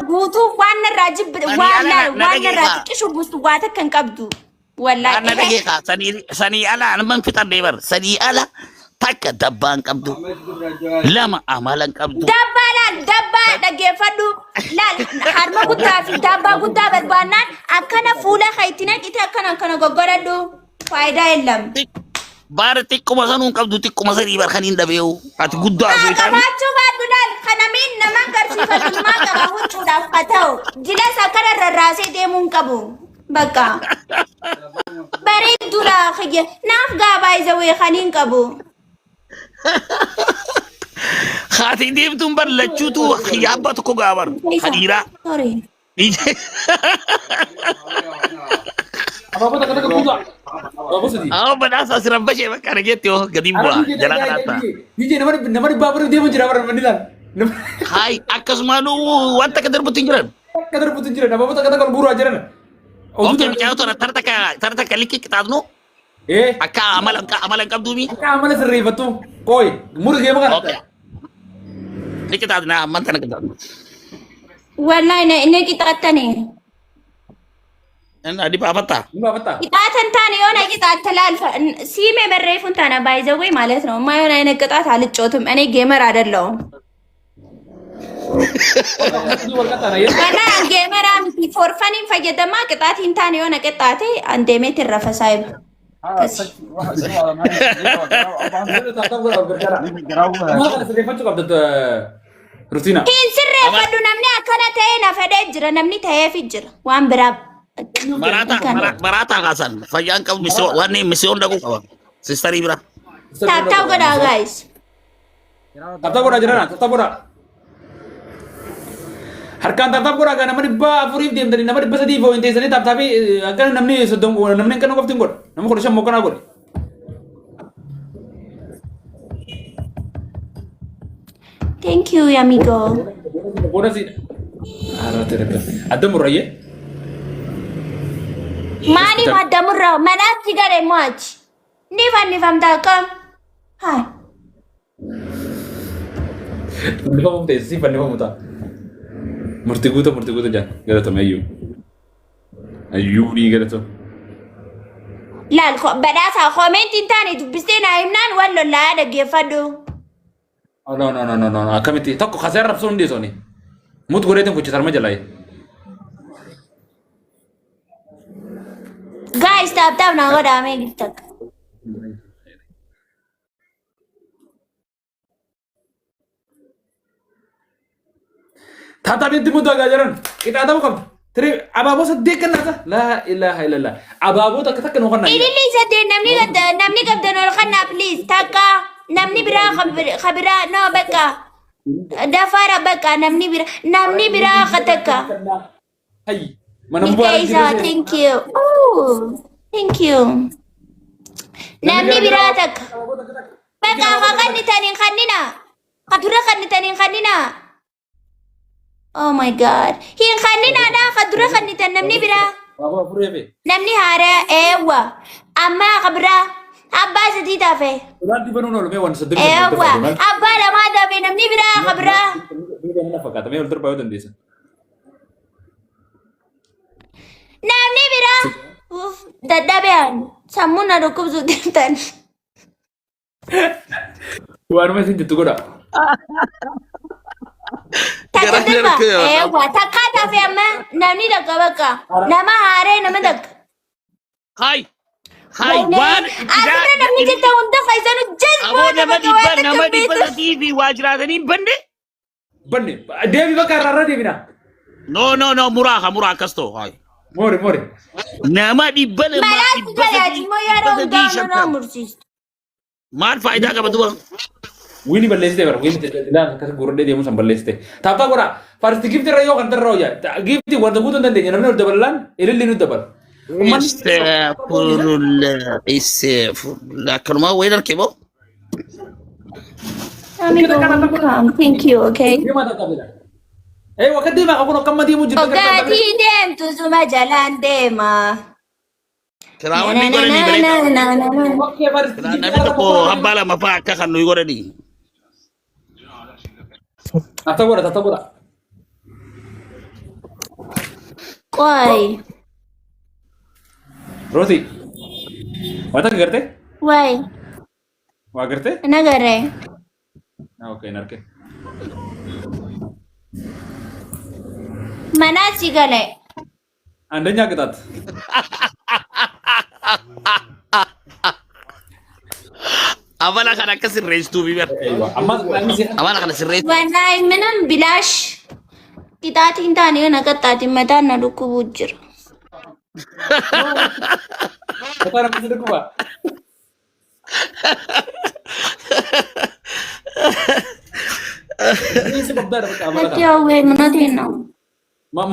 Guutuu waan narraa jibbi Sanii waan ala laal na waan narraa dhageessaa. xiqqishu guutuu waa takka hin qabdu. Waan na Wallaahi. dhageessaa. Sanii ala anuma hin fixannee bar. Sanii ala takka dabbaa hin qabdu. Lama amala hin qabdu. Dabbaa laal dabbaa dhaggeeffadhu laal harma guddaa fi dabbaa guddaa barbaannaan akkana fuula kee itti naqite akkana akkana goggodhadhu faayidaa hin lamne. Baara xiqquma sanuu hin qabdu xiqquma sanii bar kan hin dhabeewu. Ati guddaa Haa osoo hin taane. qabaachuu baadhu laal kanamiin nama agarsiifatu maa qaba huccuudhaaf haa ta'u jilas akkana rarraasee deemuu hin qabu bakka bareedduudha kiyya naaf gaabaa isa wee kan hin qabu. Haati deemtuun bar lachuutu abbaa tokko gaa bar. Ka dhiiraa. Sorry. Abaaboo takka takka buusaa. Abaaboo sadii. Amma badhaasa as rabbashee bakka ana jetti hoo gadi bu'a jala kanaatti. DJ nama dhibbaa afurii deemu jira bara manni laal. Nama Hayi akkasumaanuu wanta akka darbutti hin jiran. akka darbutu jira abaaboo takka takka ol guuraa jiran. Onkee mucaa tana tara takka tara takka likki qixaasnu Eh akka amala amala hin qabduumi. akka amala sirreeffattu qooyi muri geema kana. Onkee. Ni qixaasna amman tana qixaasna. Wallahi na inni qixaattanii. Inni adi baafatta. Ni baafatta. ቅጣትን ታን የሆነ ቅጣት ትላልፈ ሲሜ በሬፉን ታና ባይዘዌ ማለት ነው። የማይሆን አይነት ቅጣት አልጮትም። እኔ ጌመር አይደለሁም። ወላ ጌመራ miti ፎርፈኒን ፈየደማ ቅጣቲን ታን የሆነ ቅጣቴ አንዴሜት ረፈሳይብ Amala kana sirreeffachuu qabda Rutina. Hin sirreeffadhu namni akkana ta'e na fedhee jira namni ta'eefi jira waan biraa Maraataa maraataa kaasan fayyaan qabu misiyoon waan misiyoon dhaquu qaba. Sistarii bira. Tap tap godhaa guys. Tap tap godhaa jirana tap tap godhaa. Harkaan tap tap godhaa gaa nama dhibba afuriif deemtanii nama dhibba sadiif hin teessanii tap tapii akkana namni soddom namni hin qofti hin godhu nama 15 mokonaa godhe. Thank you amigo. Booda siidha. Adda murrayyee. Maaliif adda murraa manaatti gale immoo achi ni fannifamta akkam haa Fannifamuuf ta'e si fannifamu ta'a. Murtii guutuu murtii guutuu jaan galatame ayyuu. Ayyuu ni galatame. Laal badhaasa koomentii hin taane dubbistee naa himnaan wal lollaa dhaggeeffadhu. Oh, no no no no no akkamitti tokko kasee arrabsuu hin dhiisoni. Mut godheetiin kuchisa harma jalaa. Guys tap tap naa godhaa mee giftak. Taataabiitti muddaa gaa jiran qixaatamuu qabda. Tirii abaaboo saddeet kennaata. Laa ilaaha illallah. Abaaboo takka takka nu kennaa. Ililli saddeet namni qabda namni qabdan ol kannaa please takka namni biraa kabiraa no bakka dafaara bakka namni biraa ka takka. Hayyi. Mana mubaarak Milkeessaa thank you. Oh, thank you. Namni biraa takka. Bakka ka kannitaniin kannina. Ka dura kannitaniin kannina. Oh my god. Hin kanninaadha ka dura kannitan namni biraa. Abaaboo afur eefe. Namni haaraa eewwa. Amma ka biraa. Abbaa sadii tafe. Duraan dibanuun oolmee waan soddomii Eewwa. Abbaa lamaa tafe namni biraa ka biraa. Fakkaata mee ol darbaa yoo dandeessa. Namni biraa. Uff, dadhabee ani. Sammuun na dhukkubsuu deemtan. Waanuma isin jettu godha. Takka Garaan darba. harka Eewwa. Takkaa tafe amma namni takka bakka. Nama haaree nama takka. Hai. Hai waan Asirra namni jirta hunda fayyisanu aboo jazboota nama bakka waan dhibba takka nama hin dhibba beektu. sadii fi waa jiraatanii hin banne. Banne deebi bakka irraa irra deebina. No no no muraa ka muraa akkas ta'u. Hai. Moori moori. Nama dhibba lamaa Malaatti dhibba galaati sadii immoo yeroo dhibba sadii hundaa nama shantam. mursiistu. Maal faayidaa qaba duba? Wiini balleessite bara wiini tajaajilaa akkas gurradhee deemuu san balleessite. Taaptaa godhaa farsti gifti irra yoo kan tarraa hojjaa gifti wanta guutuu hin dandeenye namni ol dabalaan ililli nu dabala. Uummanni Istafurullah istafurullah akkanumaa wayin arke moo? Amigo, welcome. Thank you, okay? deemaa taaptaa godhaa. Ee wakka deemaa kun akkam deemuu jirtu. Dhugaatii deemtu suma jalaan deema. Kiraawwan godhanii bareeda. Na, na, na, na, na. Okkee farsti Kiraa gifti namni tokko abbaa lama fa'aa akka kan nuyi godhanii. Taaptaa godhaa taaptaa godhaa. Qoy. Rooti. Waa takka gartee? Way. Waa gartee? Nagaree. Ah, okay, hin arge. Manaa si galee. አንደኛ ቅጣት Amala kana akka sirreessituu fi bar. Eeywa. Ammas qixaanni si Amala kana sirreessu. Wallahi ምንም bilaash qixaatiin taane yoo na qaxxaatiin mataan na dhukkubuu jira. mataa namni si dhukkuba. Sirreessi qabdaadha bakka amala Natti kana. hawwee mana ነው.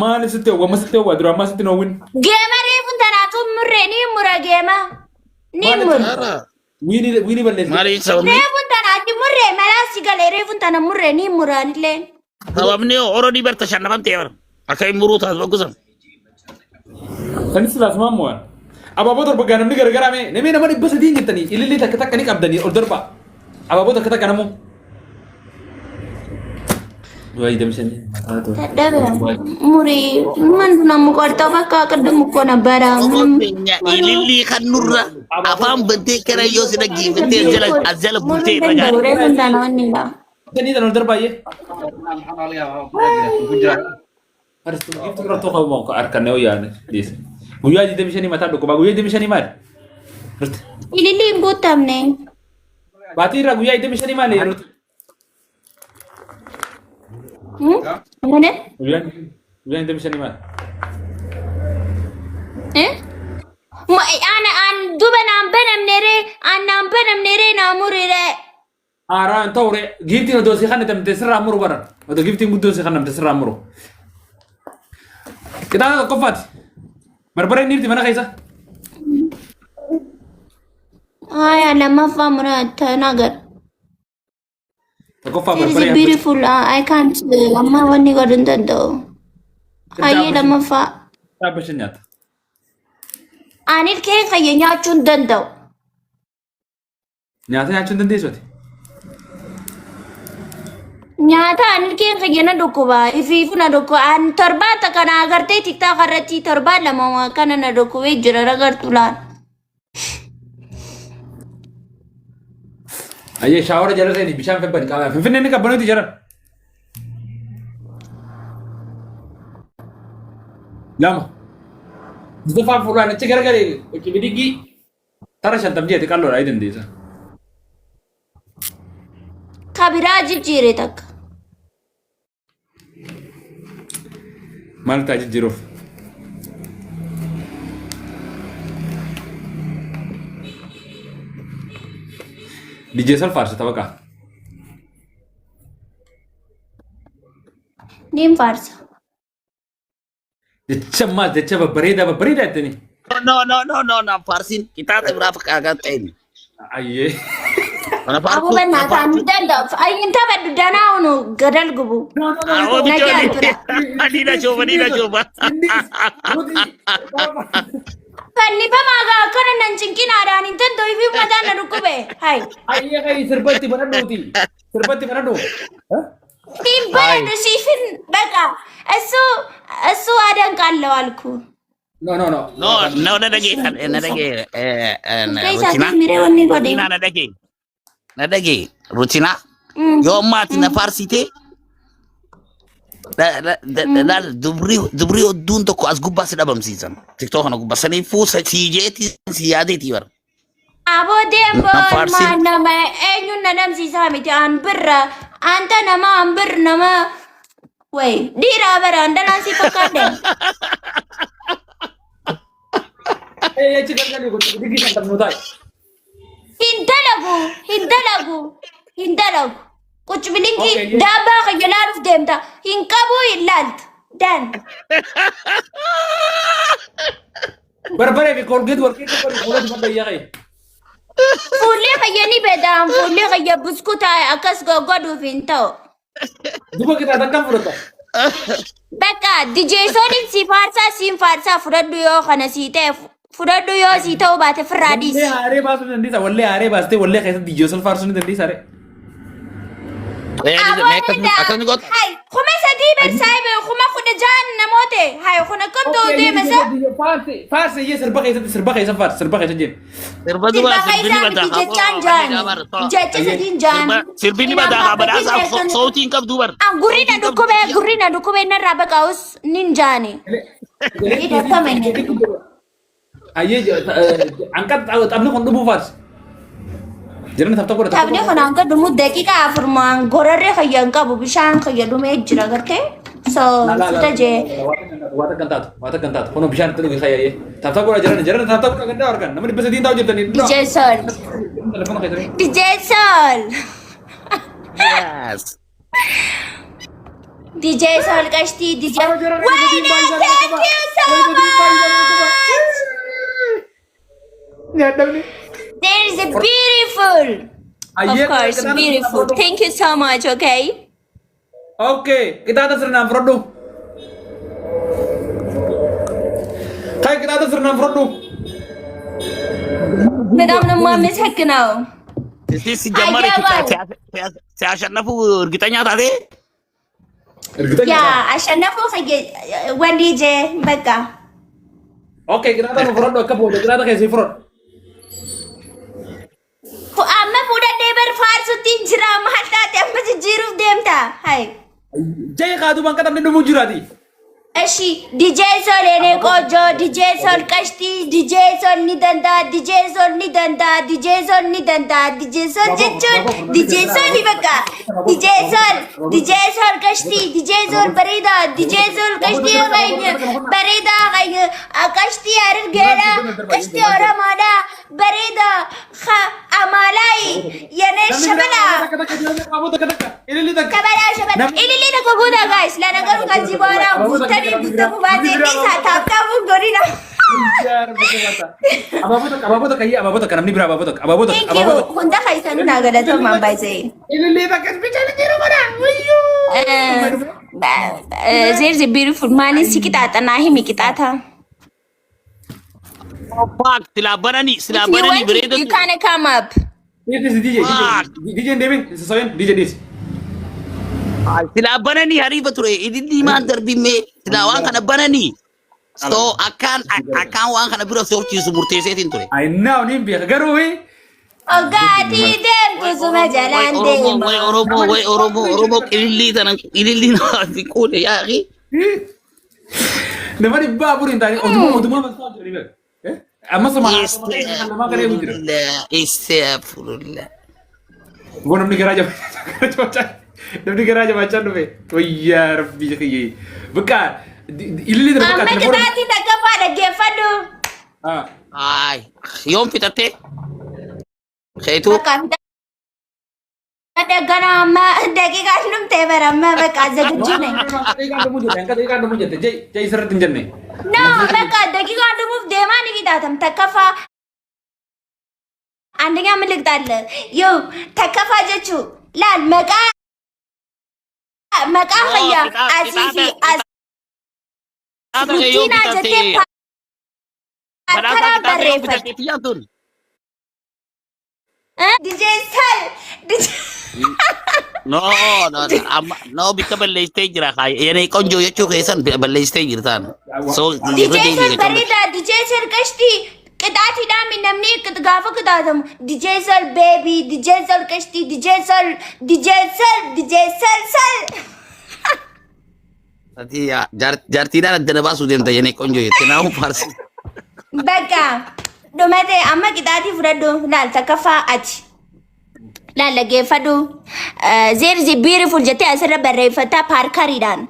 Maaliif sitti hawwa? Amma sitti hawwa? Dura ammaa sitti hin hawwin. Geema reefuun tanaatu murree ni mura geema. Ni mura. Wiini wiini balleessite. Maali sababni Reefuun tanaatti murree malaa si galee reefuun tana murree ni muraanillee. sababni orodii barta shannabamtee bar. Akka hin muruu taas bakkusan. Sanis silaas maal mo'an? Abaaboo torba gaa namni garagaraa mee namni nama 300 hin jettanii ilillee takka takka ni qabdanii ol darba. Abaaboo takka takka namoo. Du'a damsanii. Dadhabe murii mandu na muqorta bakka ቅድም እኮ ነበረ። ምንም Oromoo ilillii kan nurra afaan bantee kana yoo si dhaggeeffattee as jala as jala bultee irra gaari. Reefuun tana wanni dha. Sanii tan ol darbaa iyyee. Aristu gifti irra tokko qabu harkanne hoo yaadne dhiise. Guyyaa 25 mataa dhukkuba guyyaa 25 maali? Ruti. Ililli hin guutamne. Baatii irraa guyyaa 25 maali? Ruti. ምን Guyyaa 25 maali? Ana an duba naan banamne ree an naan banamne ree naa muri ree. Haaraan ta'u ree giiftiin odoo si kannamte sirraa muru baran. Odoo giiftiin guddoo si kannamte sirraa muru. Qixaaxa tokkoffaati. Barbareen dhiirti mana keessa. Haya lammaffaa mura ተናገር። Tokkoffaa It is barbaree. beautiful. I can't. Amma wanni godhu hin danda'u. Hayyee lammaffaa. Dhaabbashin nyaata. Ani ilkeen kayya nyaachuu hin danda'u. Nyaata nyaachuu hin dandeessu ati. Nyaata ani ilkeen kayya na dhukkuba. Ifiifu na dhukkuba. An torbaan takka na agartee TikTok irratti torbaan lama kana na dhukkubee jira agartu laal. Ayyee shower jala seeni bishaan febban qaama. Finfinneen ni qabbanuuti jiran. Lama. Mustafaan fuulaan achi garagalee qoci bidigii tara 50 jeeti qalloodha ayi dandeessa. Ka biraa jijjiire takka. Maal ta'a jijjiiruuf? DJ Sal faarsa baqa. Niin faarsa. Jecha ammaas jecha babbareedaa babbareedaa jettanii. No no no no no faarsiin qixaaxa biraa fakkaataa ta'een. Ayyee. Kana Aboo faarfuu. በእናትህ አንዱ danda'u. Ayyin taphadhu danaa hunu gadal gubu. Awwa Nagaa tura. Ani na shooba ni na shooba. Fannifamaa gaa akkana nan cinqinaadhaan hin danda'u ifii mataan na dhukkube. Hai. Ayyee kai sirbatti banadhuuti. Sirbatti banadhu. Hin baradhu siifin በቃ እሱ እሱ አደንቃለሁ አልኩ። No no no. No no na dhagee na dhagee Keessaa miree wanni godhe. Rutina na dhagee. Na dhagee rutina yoo ammaati na faarsitee laal dubrii dubrii hodduun tokko as gubbaa si dhabamsiisan. TikTok kana gubbaa saniifuu si jeetii si yaadeetii bara. Aboo deemboon Na faarsin. maa nama eenyuun na dhabamsiisaa miti an birra anta nama an bir nama ወይ dhiiraa bara an dhalaan si fakkaadhe. Ayyee achi garagalee qoci bidigii 50 nuu taa'e. Hin dalagu hin dalagu hin dalagu. Quch bilinki Okay, yes. daabbaa kiyya laaluuf deemta hin qabuu hin laaltu dan. Barbaree fi Colgate warqee qabanii fuula dibadha ayyaa kai. Fuullee kiyya ni beedaan fuullee kiyya buskuta akkas goggoduuf hin ta'u. Duba qixaaxa akkam fudhata? Bakka dijeessoon si faarsaa siin faarsaa fudhadhu yoo kana sii ta'e fudhadhu yoo sii ta'uu baate firraa Wallee dhiisi. haaree baasuu ni dandeessa. Wallee haaree baastee wallee keessatti DJ Sol faarsuu ni dandeessa haree. Akkami goota? Hay, 3000 bar saayibe 16,000 namoota. Hay, kun akkam ta'uu deema sa? Faarsi iyyee sirba keessatti sirba keessa faarsi sirba keessa jeen. Sirba duba Sirba sirbini keessaa badaa miti jechaan jaani. Jecha sadiin jaan. Sirbini badaa badhaasa sootiin qabdu bar. Gurri na dhukkubee gurri na dhukkubee narraa baqaa'us nin jaani. Ayyee hanqa taphni kun dhumuu faarsi. Jiran tapha godha. Taphni kun hanga dhumu daqiiqaa 4 maan gorarri kiyya hin qabu bishaan kiyya dhumee jira gartee. So suta jee. Waa takka hin taatu waa takka hin taatu kunoo bishaan itti dhugi kayyayyee. Tapha godha jiran jiran tapha godha gandaa argan namni 300 taa'u jirtanii. DJ Sol. Telefoona keessanii. DJ Sol. Yes. DJ Sol qashtii DJ. Wayne, thank you so much. Nyaadhamni. There is a beautiful. Of course, beautiful. Thank you so much, okay? Okay, qixaaxa sirnaan fudhadhu. Kai qixaaxa sirnaan fudhadhu. በጣም ነው የማመሰግነው። እስቲ ሲጀመር ሲያሸነፉ እርግጠኛ ታቴ እርግጠኛ Yeah, አሸነፉ ወንዲጄ በቃ። Okay, qixaaxa nu fudhadhu akka booda qixaaxa keessii fudhadhu. Amma fuudhadhee bar faarsutti hin jira maal taate amma jijjiiruuf deemta? Hay. Jee kaatu ban qaxamni dhumuu jiraati. እሺ ዲጄ ሶል የኔ ቆንጆ ዲጄ ሶል ቀሽቲ ዲጄ ሶል ni danda'a ዲጄ ሶል ni danda'a ዲጄ ሶል ni danda'a ዲጄ ሶል jechuun ዲጄ ሶል በቃ ዲጄ ሶል ዲጄ ሶል ቀሽቲ ዲጄ ሶል bareeda ዲጄ ሶል ቀሽቲ bareeda ቀሽቲ Harargeedha ቀሽቲ Oromoodha bareeda አማላይ የኔ ሸበላ ሸበላ ሸበላ ililii tokko guutaa guys. ለነገሩ ከዚህ በኋላ guutanii guutamuu baatee dhiisa tap tapuun godina. Abaaboo takka iyyee abaaboo takka namni biraa abaaboo takka abaaboo takka Thank you. Abaaboo takka. Hunda keessanuu naa galatoomaa baay'ee. Ililii takka bishaan jiru godha. Wayyoo. There is a beautiful maaliin si qixaaxa naa himi qixaaxa. Fuck, silaa bananii silaa If you bananii want bareeda. You can come up. Dhiisi DJ DJ hin deemin soyin DJ dhiisi. Silaa bananii hariifa ture ilillii maal darbimmee silaa waan kana bananii. So akkaan waan kana bira soorchiisu murteesseetiin ture. I know niin beeka garuu Ogaatii deemtu suma jalaan Way Oromoo deema. way Oromoo way Oromoo Oromoo qilillii tana qilillii nama fi quule yaa akhi. Nama 400 hin taane oduma oduma masaa jiranii beeka. Amma sama namaa gara eegu jira. Astaghfirullah astaghfirullah. Boo namni garaa jabaachaa namni garaa jabaachaa dhufe wayyaa rabbii kiyyee bakka ililii tana bakka Amma telefoona. qixaatii takkaffaa dhaggeeffadhu. Ay, yoom fixattee? Keetuu Bakka fixadhe gana amma daqiiqaan dhumtee bara amma በቃ ዝግጁ ነኝ። Daqiiqaan dhumuu jette hanga daqiiqaan dhumuu jette jai jai sirriitti hin jenne. No, በቃ daqiiqaan dhumuuf deemaa ni qixaatam takkaffaa. አንደኛ ምን ልቅጣልህ? Yoo takkaffaa jechuu laal maqaa fayyaa asii fi as ruutiinaa jettee karaa barreeffadhe. Tun. DJ Sal DJ No, no, amma no bikka balleessitee jira የኔ ቆንጆ jechuu keessan balleessitee jirtaan. So DJ Sal bareeda DJ Sal qashtii qixaatiidhaan namni gaafa qixaatamu DJ Sal baby DJ Sal qashtii DJ Sal DJ Sal DJ Sal Sal. Jaartiidhaan addana baasuu deemta የኔ ቆንጆ jette naamu faarsi. Bakka dhumate amma qixaatii fudhadhu laal takkaffaa ati. Laal dhaggeeffadhu. There is a beautiful jettee asirra barreeffataa paarkariidhaan.